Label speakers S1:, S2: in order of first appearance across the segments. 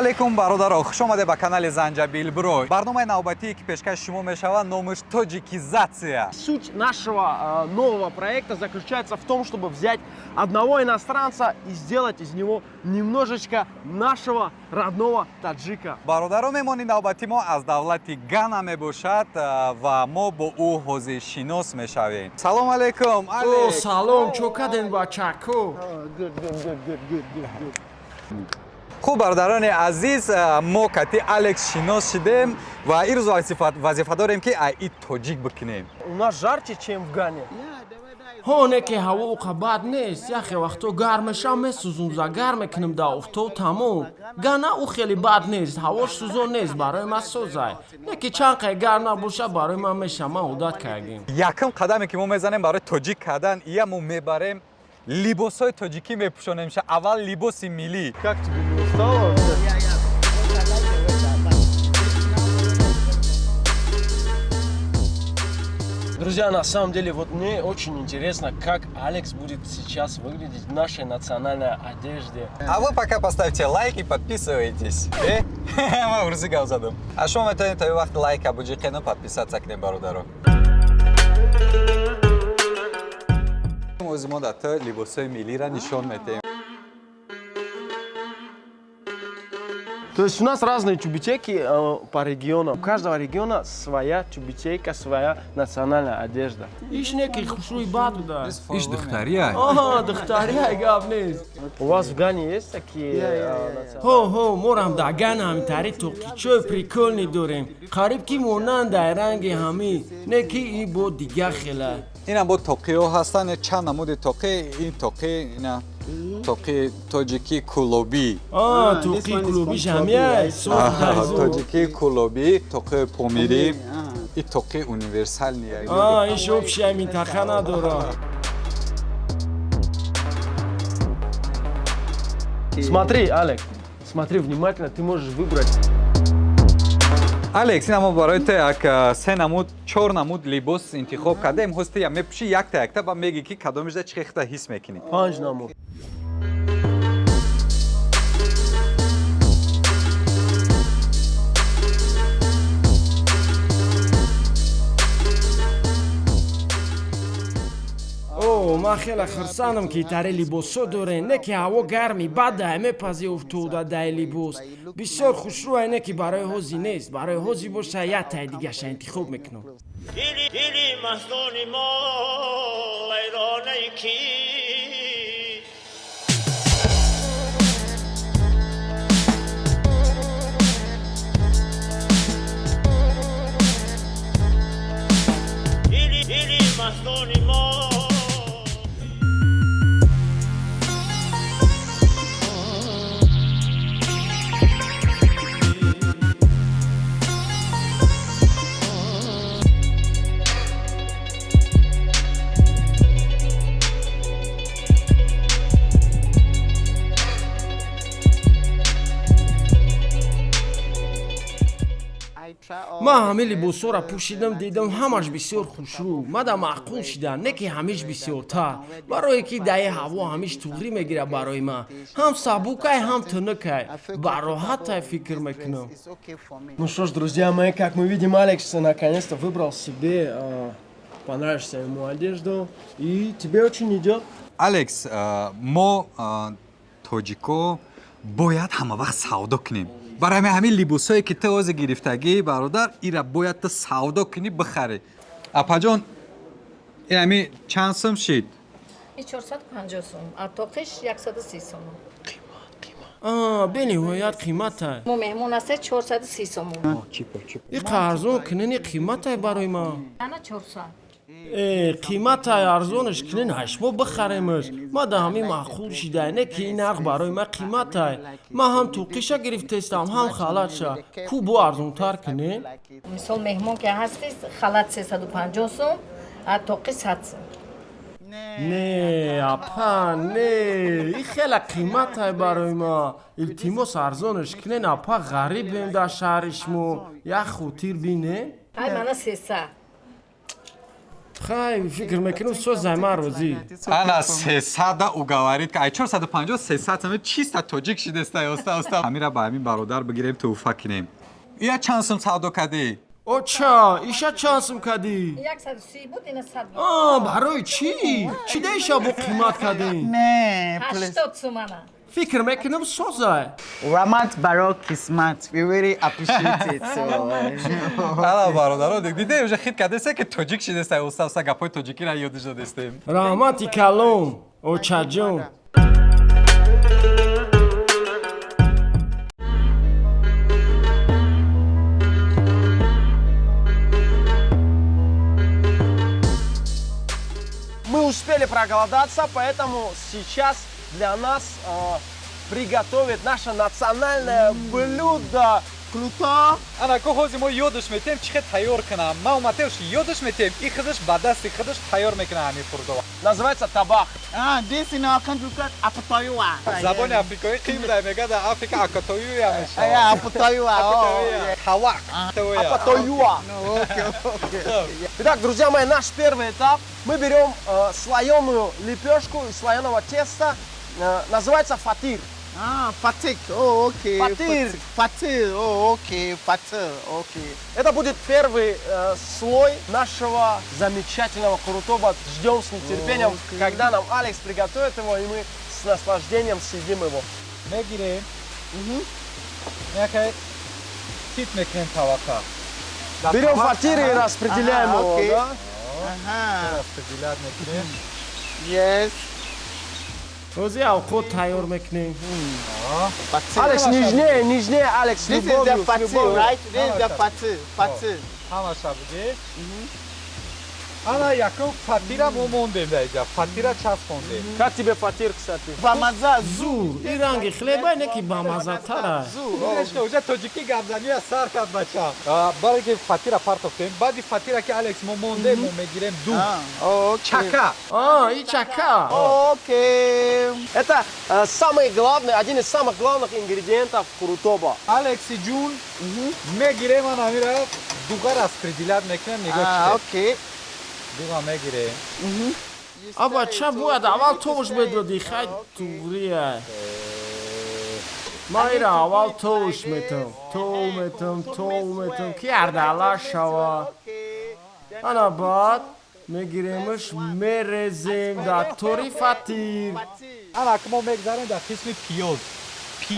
S1: Алейкум, бародаро, хуш омаде ба канали Занҷабил Бро. Барномаи навбатие, ки пешкаши шумо мешавад, номаш «Тоҷикизатсия».
S2: Суть нашего нового проекта заключается в том, чтобы взять одного иностранца и сделать из него немножечко нашего родного таджика.
S1: Бародаро, меҳмони навбати мо аз давлати Гана мебошад ва мо бо ӯ ҳозир шинос мешавем. Салом алейкум,
S3: О,
S1: Алекс.
S3: Салом, чо каден, бачако?
S2: Good, good, good, good, good, good, good.
S1: Хуб, бародарони азиз, мо кати Алекс шинос шидем ва ирӯз вазифа дорем, ки ай и тоҷик бикунем.
S2: У нас жарче, чем в Гане.
S3: Ҳо, не ки ҳаво уқа бад нест, яхе вақто гарм мешав, месӯзум, загар мекунем да офтоб, тамом. Гана ӯ хеле бад нест, ҳавош сӯзон нест, барои ман созай. Не ки чанд қай гарм набоша, барои ман меша, ман одат кардем.
S1: Якум қадаме, ки мо мезанем барои тоҷик кардан, ия мо мебарем, либосҳои тоҷикӣ мепӯшонем. Ша аввал либоси миллӣ.
S2: Как тебе, не устало вообще? Друзья, на самом деле, вот мне очень интересно, как Алекс будет сейчас выглядеть в нашей национальной одежде.
S1: А вы пока поставьте лайк и подписывайтесь. Э? Ман урзи гап задам. А шумо метавонед то вақт лайка буҷиқену подписаться кунем, бародаро. Ози мо дар то либосҳои миллиро нишон медиҳем.
S2: То есть у нас разные тюбетейки по регионам. У каждого региона своя тюбетейка, своя национальная одежда.
S3: Иш не ки хушрӯи бад буда.
S1: Иш духтария.
S3: Оҳо, духтария, гап нест.
S2: У вас в Гане есть такие национальные?
S3: Ҳо, ҳо, морам дар Гана ҳамтари тоқичои прикольный дорем, қариб ки монандай ранги ҳамӣ, не ки и бо дига хела.
S1: Инам бо тоқиҳо ҳастанд, чанд намуди тоқи. Ин тоқи, ина тоқи тоҷикӣ кулобӣ.
S3: А, тоқи кулобиш ҳамия.
S1: Тоҷикӣ кулобӣ, тоқи помирӣ, и тоқи универсальный.
S3: А, иш общая минтақа надора.
S2: Смотри, Алекс, смотри внимательно, ты можешь выбрать.
S1: Алекс, ина мо барои ту як се намуд, чор намуд либос интихоб кардем. Ҳоз ту я мепӯши якта якта ба мегӣ, ки кадомишда чӣ хехта ҳис мекунӣ.
S2: Панҷ намуд.
S3: О, ман хеле хурсандам, ки тари либосҳо дорем, не ки ҳаво гарми бадай, мепази уфтода дай. Либос бисёр хушрӯай, не ки барои ҳози нест. Барои ҳози боша, яктай дигаша интихоб мекунам.
S4: Дили, дили маҳзуни мо вайронаи кӣ? Дили, дили маҳзуни мо.
S3: Ман ҳамин либосҳоро пӯшидам, дидам, ҳамаш бисёр хушрӯ, мада маъқул шида, не ки ҳамиш бисёртар, барое ки даи ҳаво ҳамиш туғрӣ мегирад. Барои ман ҳам сабукай, ҳам тунукай, бароҳатай, фикр мекунам.
S2: Ну что ж, друзья мои, как мы видим, Алекс наконец-то выбрал себе понравившуюся ему одежду. И тебе очень идет.
S1: Алекс, мо тоҷико бояд ҳама вақт савдо кунем. Барои ҳамин либосҳое, ки ту ҳозир гирифтагӣ, бародар, ира бояд ту савдо кунӣ, бихарӣ. Апаҷон, ин ҳами чанд сум шид?
S5: И 450 сом, а тоқиш 130 сом.
S3: А, бениҳоят қиматай.
S5: Мо меҳмон ҳасте, 430 сом.
S3: Иқа арзон кунени, қиматай барои ман.
S5: Ана 400.
S3: Э, қиматай, арзонаш кунен, ҳашмо бихаремаш. Ма да ҳамин маъқул шидай, не ки ин нарх барои ман қиматай. Ман ҳам тоқиша гирифтестам, ҳам халатша ку, бо арзонтар кунен.
S5: Мисол, меҳмон ки ҳасти, халат 350 сом, а тоқи 100 сом.
S3: Не, апа, не, и хеле қиматай барои ма. Илтимос, арзонаш кунен, апа, ғарибем дар шаҳри шумо, як хотир бинем.
S5: Ай, мана 300.
S3: Хай, фикр мекунам, созай, ман розӣ.
S1: Ана 300-да уговорить, ай 450 300 сум, чисто тоҷик шидеста, оста оста. Ҳамира ба ҳамин бародар бигирем, тӯҳфа кунем. Ия чанд сум савдо кардӣ?
S3: Оча, иша чанд сум кардӣ?
S5: 130 буд, ина 100.
S3: А, барои чӣ? Чӣ да иша бо қимат кардем?
S6: Ne, please.
S5: 80 сумана.
S3: Фикр мекунам, созай.
S6: Ramat Barok Kismat. We really appreciate it. So,
S1: Ана бародаро, диде, уже хит кардеста, ки тоҷик шидеста, оста оста гапҳои тоҷикиро ёдиш додестем.
S3: Раҳмати калон, очаҷон.
S2: Мы успели проголодаться, поэтому сейчас для нас приготовит наше национальное блюдо.
S6: Круто.
S1: Ана ко ҳози мо ёдаш метем, чӣ хел тайёр кунам. Ма Матеуш ёдаш метем, и худаш ба дасти худаш тайёр мекунам ҳамин хурдова.
S2: Называется табах.
S6: Ah, this in our country called Apotoyua.
S1: Забони африкоӣ қим да мега, дар Африка акатоюя мешавад.
S6: Yeah, Apotoyua. Oh, yeah.
S1: Тавақ.
S2: Апатоюа.
S6: No, okay, okay.
S2: Итак, друзья мои, наш первый этап. Мы берем слоеную лепешку из слоеного теста. Называется фатир.
S6: Ah, fatik. Oh, okay.
S2: Fatir.
S6: Fatir. Oh, okay. Fatir. Okay.
S2: Это будет первый слой нашего замечательного курутоба. Ждем с нетерпением, когда нам Алекс приготовит его, и мы с наслаждением съедим его.
S1: Мегирем, якай тит мекунем тавақа.
S2: Берем фатир и распределяем
S6: Ага,
S2: его,
S6: окей.
S2: да?
S6: Uh-huh.
S1: Распределять мекунем.
S6: Yes.
S3: Ҳозир авқот тайёр мекунем.
S6: Fatir.
S2: Алекс, нежнее, нежнее, Алекс, с
S6: This is the
S2: любовью, с
S6: fatir,
S2: любовью.
S6: right? This is the fatir. Fatir.
S1: Ҳамаша бигир. Ана якум фатира мо мондем, дар инҷа фатира часпондем.
S2: Как тебе фатир, кстати?
S6: Бамаза.
S3: Зур, ин ранги хлеба не ки бамаззатара.
S1: Видишь, уже тоҷикӣ гапзанӣ сар кард бача. Баре ки фатира партофтем, баъди фатира ки Алекс мо мондем, мо мегирем ду
S6: Ah, okay.
S1: чака.
S3: А, и чака.
S6: Okay.
S2: Это самый главный, один из самых главных ингредиентов курутоба.
S1: Алекси ҷун, мегирем ана ҳамира, дуға распределять мекунем, нигоҳ
S6: Ah,
S1: чӣ
S6: okay.
S1: дуға мегирем.
S3: А бача, бояд аввал товш медодӣ, хай, туғрия. Ман ира аввал товш метам, тов метам, тов метам, ки ардала шава.
S6: Okay.
S3: Ана баъд мегиремаш, мерезем дар тори фатир.
S1: Ана ки мо мегзарем дар қисми пиёз.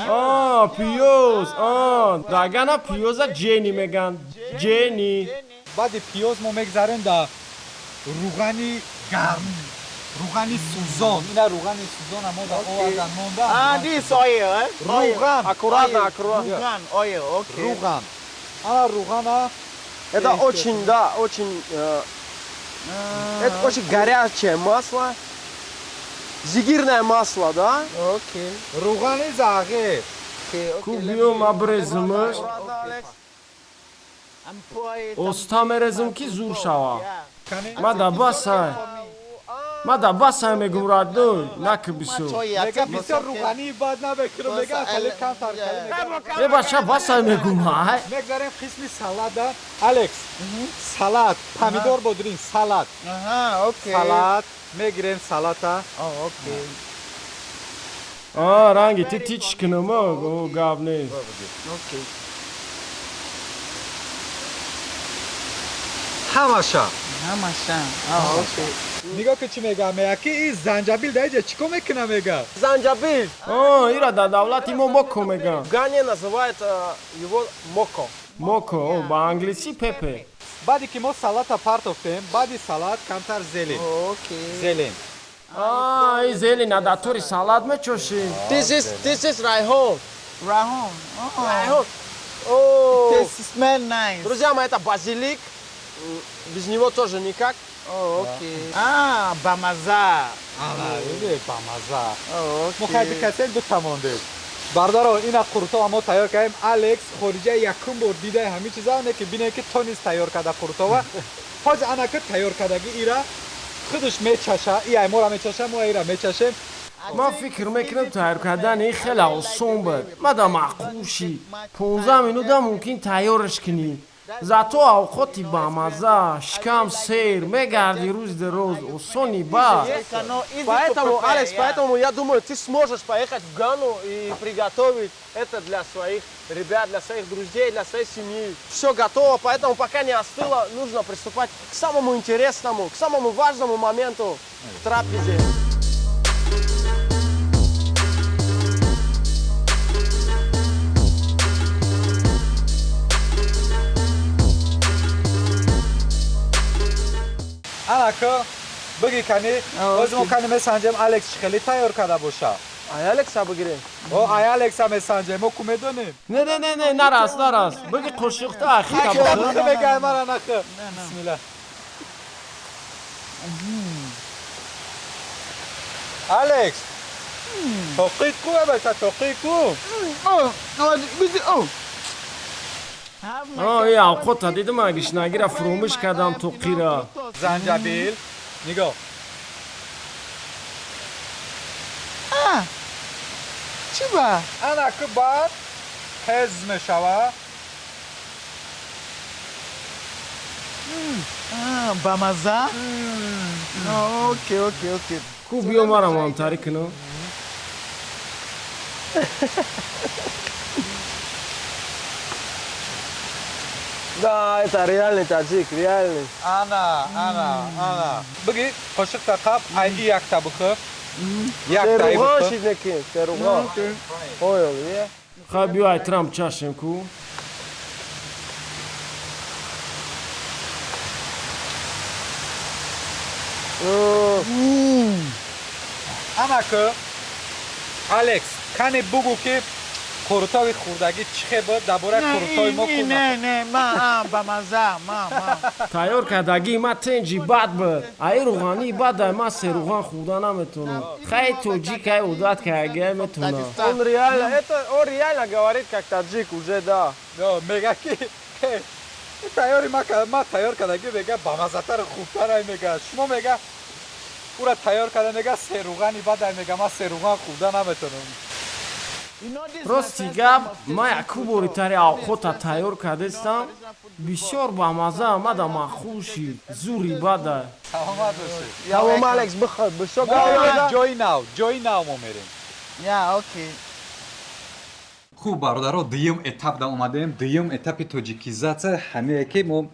S3: А, пиёз, а, дар Гана пиёза ҷени меган, ҷени.
S1: Баъди пиёз мо мегзарем дар руғани гарм, руғани сӯзон. Ина руғани сӯзона мо дар овардан монда.
S6: Ah, this oil, eh? Oil.
S1: Руған.
S2: Аккуратно, аккуратно.
S6: Руған, oil, okay.
S1: Руған, ана руғана.
S2: Это очень, да, очень, это очень горячее масло. Зигирное масло, да?
S6: Okay.
S1: Руғани зағир.
S6: Okay,
S3: Ку
S6: okay.
S3: биё, ма брезимаш.
S2: Аккуратно, Алекс.
S6: I'm pour it.
S3: Оста мерезим, ки зур шава.
S6: Yeah.
S3: Ма да басай. Ма да басай мегум, родной, наки бисёр.
S1: Мега бисёр руғани бад набекунам, мега хеле камтар хеле.
S3: Э, бача, басай мегум, ай.
S1: Мегзарем қисми салада. Алекс, салат, помидор, бодрин, салат.
S6: Aha, okay.
S1: Салат мегирем, салата.
S6: Oh, okay.
S3: А, ранги ти тич кунам, о, гап нест.
S6: Okay.
S1: Ҳамаша.
S6: Ҳамаша. Oh, okay.
S1: Нигоҳ ки чӣ мега, мега ки ин занҷабил дар иҷа чӣ кор мекуна, мега.
S2: Занджабиль.
S3: А, ира дар давлати мо моко меган.
S2: В Гане называют его моко.
S3: Моко, о, ба англисӣ pepper.
S1: Баъде ки мо салата партофтем, баъди салат камтар зелень.
S6: Okay.
S1: Зелень.
S3: А, ин зелень дар тори салат мечошӣ.
S2: This is райҳон.
S6: Rahon. Oh.
S2: Райҳон. О,
S6: Tastes smell nice.
S2: Друзья мои, это базилик. Без него тоже никак.
S6: Oh, okay. Ah, бамаза.
S1: Ана иде бамаза.
S6: Oh,
S1: Мо хайди
S6: okay.
S1: касем дута мондем. Бародаро, ина қурутова мо тайёр кардем. Алекс хориҷа якум бор дидаи ҳамин чиза, не ки бинем ки то низ тайёр карда қурутова. Ҳозир анака тайёр кардаги ира худаш мечаша, и ай мора мечаша, мо ира мечашем.
S3: Ман фикр мекунам, тайёр кардани ин хеле осон буд. Мада маъқул шид. 15 минута мумкин тайёраш кунӣ. Зато авқоти бамаза, шикам сер, мегарди рӯз дароз, осони бад.
S2: Поэтому, Алекс, поэтому я думаю, ты сможешь поехать в Гану и приготовить это для своих ребят, для своих друзей, для своей семьи. Все готово, поэтому пока не остыло, нужно приступать к самому интересному, к самому важному моменту, к трапезе.
S1: Анака, бигӣ кани, боз мо кани месанҷем, Алекс чӣ хеле тайёр карда боша.
S2: Ай Алекса бигирем.
S1: О, ай Алекса месанҷем, мо ку медонем.
S3: Не, не, не, не, нарас, нарас. Биги қошиқта ахита бихӯр.
S1: Мегай мара нахы. Бисмилла. Алекс, тоқи ку, бача, тоқи ку.
S3: О, и авқота дидам, гишнагира фуромӯш кардам тоқира.
S1: Занҷабил, нигоҳ.
S6: Чӣ ба?
S1: Ана ку баъд ҳез мешава.
S6: Бамаза? Окей, окей, окей.
S3: Ку биё марам ҳамтарӣ кунам.
S2: Да, это реальный таджик, реальный.
S1: Ана, ана, ана. Биги қошиқта қап, ай и якта бихӯр. Якта ай
S2: Серуғон
S1: бихӯр.
S2: шиднекин, серуғон. Понял, е?
S3: Хай биё ай трам чашем ку.
S1: Ана ку, Алекс, кане бугӯ ки қурутови хӯрдагӣ чӣ хел буд, дар бораи қурутови мо ку.
S6: Не, не, ма, бамаза, ма, ма.
S3: Тайёр кардагии ма тенҷи бад буд. Аи рӯғании бад ай ма серӯған хӯрда наметавонам. Хай тоҷик ай одат кардагиай метавонам.
S2: Он реально, это, он реально говорит как таджик уже, да.
S1: Мега ки тайёри ма ма тайёр кардагӣ мега бамаззатару хубтарай мега. Шумо мега ура тайёр карда мега серӯғани бад ай мега ма серӯған хӯрда наметавонам.
S3: Рости гап, ма яку бори тари авқота тайёр кардестам, бисёр бамаза омада махул шид, зури бада.
S1: Саломат бошед.
S2: Тамом, Алекс, бихӯр, бисёр
S1: Мо мерем
S2: гап.
S1: ҷои нав, ҷои нав мо мерем.
S6: Yeah, okay.
S1: Хуб, бародаро, дуюм этап да омадем. Дуюм этапи тоҷикизатсия ҳамее ки мо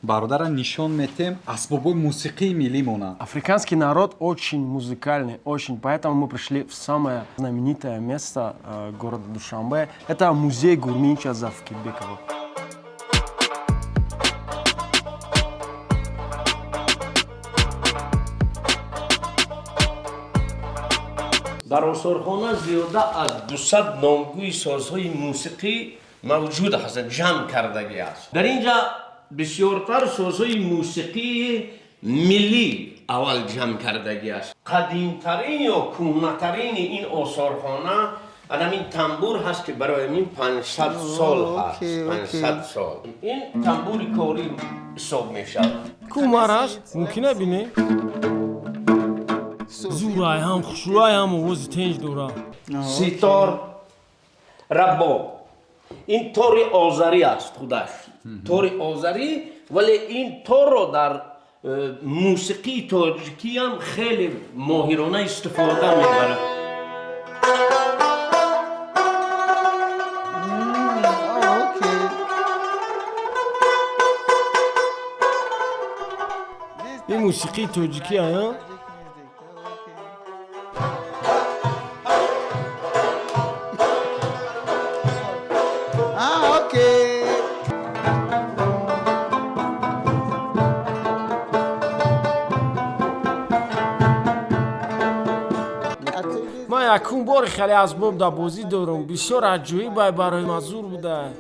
S1: бародара нишон метем асбобои мусиқии миллимона.
S2: Африканский народ очень музыкальный, очень. Поэтому мы пришли в самое знаменитое место города Душанбе. Это музей Гурминча Завкибекова.
S7: Дар осорхона зиёда аз 200 номгӯи созҳои мусиқӣ мавҷуд ҳастанд, ҷамъ кардагӣ аст. Дар ин ҷа бисёртар созҳои мусиқии миллӣ аввал ҷамъ кардагӣ аст. Қадимтарин ё кӯҳнатарини ин осорхона анамин тамбур ҳаст, ки барои мин 500 сол ҳаст. 500 сол. Ин тамбури корӣ ҳисоб мешавад.
S3: Ку мараш, мумкина бинем? Зурай ҳам хушрӯай ҳам овози тенҷ дора.
S7: Ситор, рабоб. Ин тори озарӣ аст, худаш тори озарӣ, вале ин торро дар мусиқии тоҷикиам хеле моҳирона истифода мебарад.
S6: Oh, okay.
S3: Ин мусиқии тоҷикӣ ая?
S6: Music. Okay. Ah, okay.
S3: Ман якум бори хеле асбоб дар бозӣ дорам, бисёр аҷоиб ай, барои ман зур буда.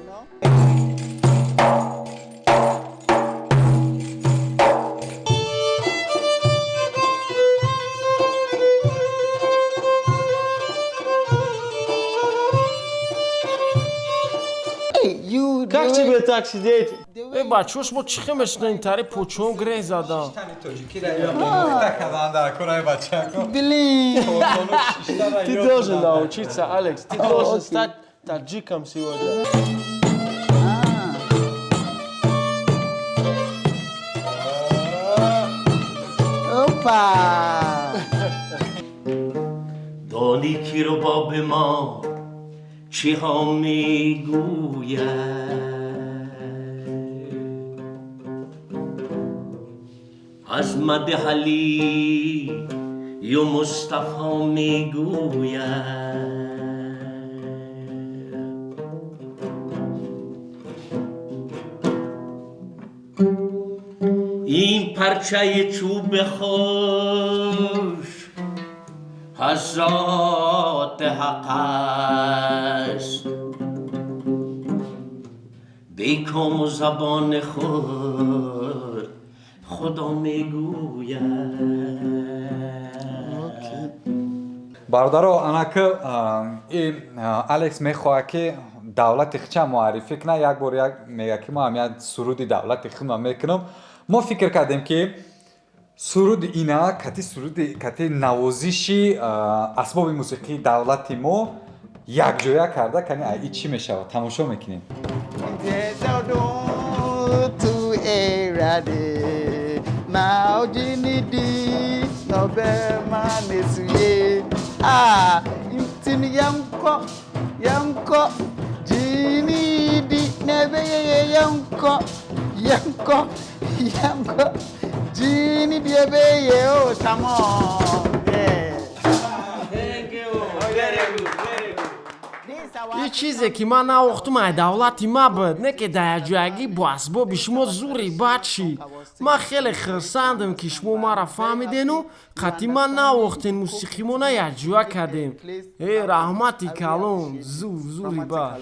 S6: Hey, you.
S2: Как тебе так сидеть?
S3: Э, бачаҳо, шумо чӣ хел мешунавед? Ин тари почон греҳ задам.
S1: Тани тоҷикиро ё омӯхта кардан дар кораи бачако.
S6: Блин.
S2: Ты должен научиться, Алекс. Ты должен стать таджиком сегодня.
S6: Super.
S7: دانی کی رو با به ما چی ها میگوید، از مد علی یا مصطفی میگوید. این پرچه چوب خوش از ذات حق است، بیکام و زبان خود خدا میگوید.
S1: Бародаро, анаки и Алекс мехоҳад, ки давлати хича муаррифӣ кунад. Як бор як мега, ки мо ҳам як суруди давлати худма мекунам. Мо фикр кардем, ки суруди ина кати суруди кати навозиши асбоби мусиқии давлати мо якҷоя карда кани, и чӣ мешавад, тамошо мекунем.
S6: To Erade, na ojinidi, no be manesuye. Ah, ntini yanko, yanko, jinidi, nebe ye yanko, yanko, yanko, jinidi ebe ye oh, come on, yeah.
S7: Thank you. Very good, very good.
S6: This our
S3: Ин чизе, ки ман навохтум, ай давлати ма буд, не ки дар якҷоягӣ бо асбоби шумо зури бад шид. Ман хеле хурсандам, ки шумо маро фаҳмидену қати ман навохтен, мусиқимона якҷоя кардем. Э, раҳмати калон, зур, зури бад.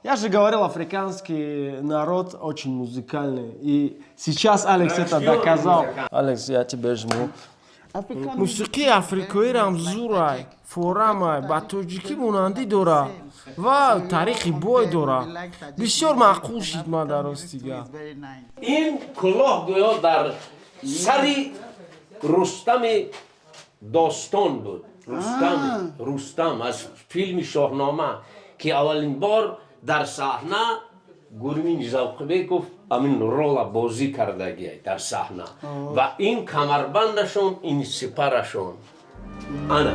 S2: Я же говорил, африканский народ очень музыкальный. И сейчас Алекс это доказал. Алекс, я тебя жму.
S6: African
S3: Мусиқии африкоирам зурай, форамай, ба тоҷикӣ монандӣ дора ва таърихи бой дора. Бисёр маъқул шид ман дар ростига.
S6: Is very nice.
S7: Ин кулоҳ гӯё дар сари Рустами достон буд. Рустам, Рустам аз филми Шоҳнома, ки аввалин бор дар саҳна Гурмин Завқибеков амин рола бозӣ кардагиай дар саҳна ва ин камарбандашон, ин сипарашон ана.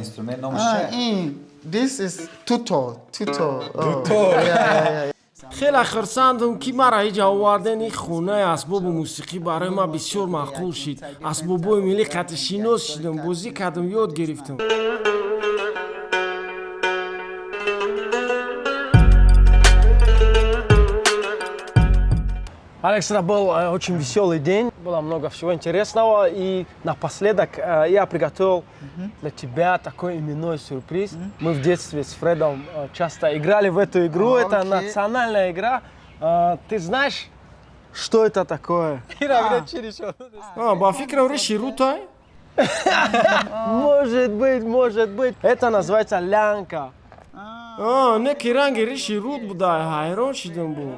S1: Инструмент номаш
S6: Ah,
S1: чия?
S6: This is tutor, tutor. Oh,
S1: Tutor.
S6: Yeah.
S3: Хеле хурсандам, ки маро иҷа оварден. Ин хонаи асбобу мусиқӣ барои ман бисёр маъқул шид. Асбобҳои миллӣ қати шинос шидам, бозӣ кардам, ёд гирифтам.
S2: Алекс, это был очень веселый день, было много всего интересного. И напоследок я приготовил для тебя такой именной сюрприз. Мы в детстве с Фредом часто играли в эту игру. Это национальная игра. Ты знаешь, что это такое?
S3: А, ба фикрам, риши рутай.
S2: Может быть, может быть. Это называется лянка.
S3: А, не ки ранги риши рут будай, ҳайрон шидам бу.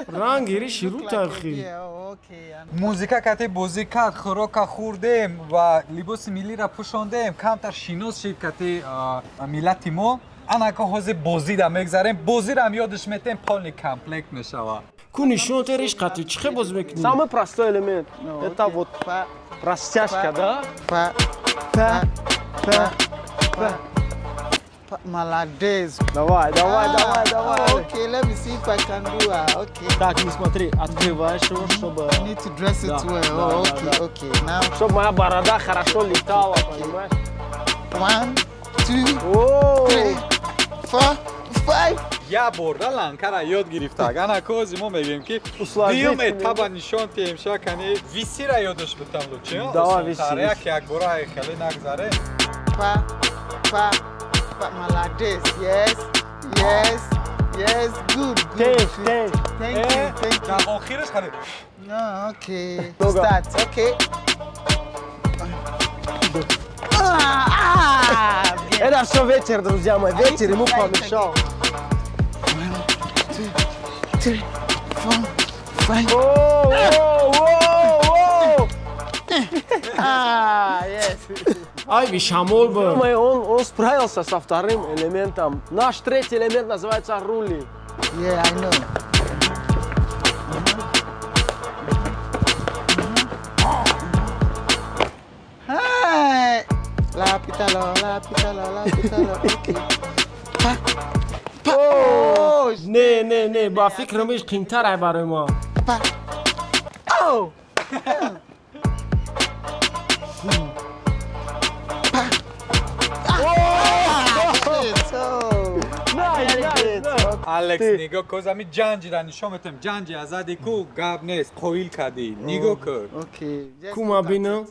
S3: Ранги риши рутай хи.
S6: Yeah, oh, okay.
S1: Музика кати бозӣ кард, хӯрока хӯрдем ва либоси миллиро пӯшондем, камтар шинос шид кати миллати мо. Анака ҳозир бозида мегзарем, бозирам ёдаш метем, полный комплект мешавад.
S3: Ку нишон те, риш қати чӣ хел бозӣ мекунӣ?
S2: Самый простой элемент.
S6: Ну,
S2: Это
S6: окей.
S2: вот
S6: Па,
S2: растяжка, да?
S6: па, па, па, па. Pa, молодец.
S2: Давай, давай,
S6: Ah,
S2: давай, давай.
S6: Oh, okay, let me see if I can do it. Okay.
S2: Так, не смотри, открываешь его, чтобы,
S6: I need to dress it
S2: Да,
S6: well.
S2: да,
S6: Oh,
S2: да,
S6: okay,
S2: да.
S6: okay. Now,
S2: чтобы моя борода хорошо летала, понимаешь?
S6: One, two,
S2: О,
S6: three, four, five.
S1: Як борда ланкара ёд гирифтаг. Анака ҳозир мо мегӯем, ки
S2: Усложнить
S1: дуюм этапа нишон тиҳем, шакани висира ёдаш битам лучи.
S2: Давай, виси, виси.
S1: Як якбора хеле нагзаре.
S6: Pa, pa, pa. Молодец. Yes, yes, yes. Good, good.
S2: Тенш,
S6: good.
S2: тенш.
S6: Thank you, thank you.
S1: Дар охираш хеле
S6: Oh, okay.
S2: Много.
S6: Start. Okay. Ah, ah, yeah.
S2: Это все ветер, друзья мои. Ветер ему помешал.
S6: Two, three, four, five.
S2: О, о, о, о!
S6: Ah, yes.
S3: Айби шамол буд.
S2: Он справился со вторым элементом. Наш третий элемент называется рули.
S6: Yeah, I know. Hey! La pitalo, la pitalo, la pitalo. Okay. Pa. Pa. Oh,
S3: Не, не, не, ба фикрам иш қимтар барои мо.
S6: па. Oh! Pa. Ah, shit. Oh.
S2: Nice, nice.
S1: Алекс, нигоҳ кун, ами ҷанҷира нишон метам. Ҷанҷи азади ку гап нест, қоил кардӣ. Нигоҳ кун.
S6: Okay. Just
S3: Ку ма
S6: look at
S3: бинам.
S6: it.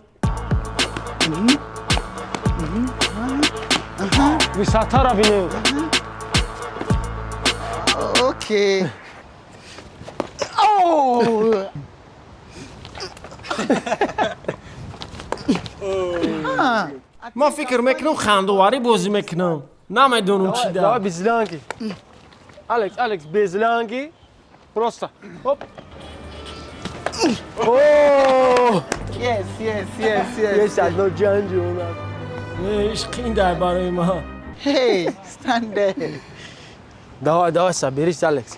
S2: Высота бинем.
S6: Okay. Oh!
S3: Ман фикр мекунам, хандоварӣ бозӣ мекунам, намедонам чӣ да.
S2: Давай без ланги. Алекс, Алекс, без ланги. Просто. Оп. О!
S6: Yes.
S2: Есть одно джанджи у нас.
S3: Не, иш қиндай барои ман.
S6: Hey, stand there.
S2: Давай, давай, соберись, Алекс.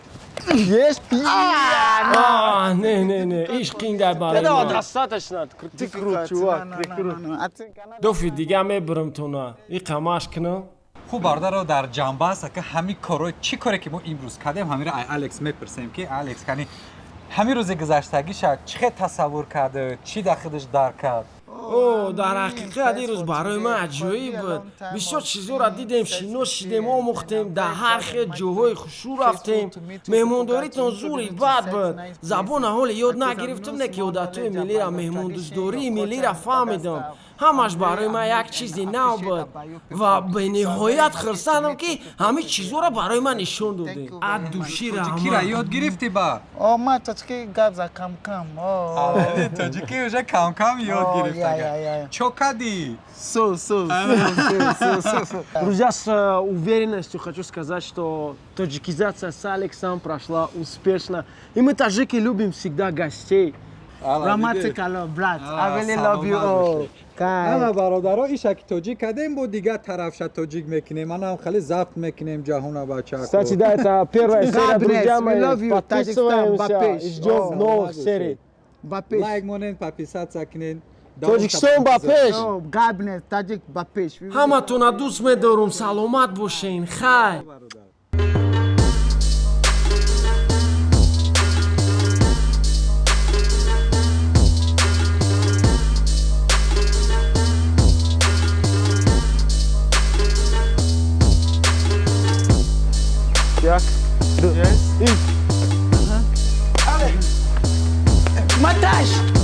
S2: Есть.
S3: А, не, не, не, иш қиндай барои
S2: Этого
S3: ман.
S2: достаточно. Ты крут,
S6: Difficult.
S2: чувак.
S6: No,
S2: Ты
S6: no,
S2: крут.
S6: no, no. I think another.
S3: Дофи дига мебурам туна иқа машқ кунам.
S1: Хуб, бародаро, дар ҷанба аст, ака ҳамин корҳои чӣ коре ки мо имрӯз кардем, ҳаминро ай Алекс мепурсем, ки Алекс кани ҳамин рӯзи гузаштагиша чӣ хел тасаввур карда, чӣ дар худаш дарк кард?
S3: О, дар ҳақиқат ин рӯз барои ман аҷоиб буд. Бисёр чизҳоро дидем, шинос шидем, омӯхтем, дар ҳар хел ҷоҳои хушрӯ рафтем. Меҳмондоритон зури бад буд. Забона ҳоле ёд нагирифтам, не ки одатҳои миллира, меҳмондӯстдории миллира фаҳмидам. Ҳамаш барои ман як чизи нав буд ва бениҳоят хурсандам, ки ҳамин чизҳоро барои ман нишон додем. Аз души
S1: Тоҷикира
S3: раҳмат.
S1: ёд гирифтӣ ба?
S6: Oh, my Тоҷикӣ гап за кам кам. Oh.
S1: Тоҷикӣ уже кам-кам ёд
S6: Oh,
S1: гирифта.
S6: yeah.
S1: Чо кардӣ?
S6: So, so, so, so, so, so, so.
S2: Друзья, с уверенностью хочу сказать, что таджикизация с Алексом прошла успешно. И мы, таджики, любим всегда гостей.
S6: Romantic alone, брат. I really love you all.
S1: Ана
S6: Guys.
S1: бародаро, иша ки тоҷик кардем, бо дигар тарафша тоҷик мекунем, манам хеле запт мекунем ҷаҳона, бачако.
S2: Кстати, да, это первая серия,
S6: God bless.
S2: друзья
S6: We
S2: мои.
S6: love you, Таджикистан,
S2: Подписываемся
S6: Ба пеш.
S2: и ждем
S6: Oh.
S2: новых серий.
S6: Ба пеш.
S1: Лайк монен, подписаться кунен.
S2: Тоҷикистон ба пеш!
S6: Oh, God bless. Tajik ба пеш. We really
S3: Ҳаматона дӯст медорум, саломат бошен, хайр.
S1: Бародар.
S2: Як, ду,
S6: Yes.
S2: и.
S6: Маташ!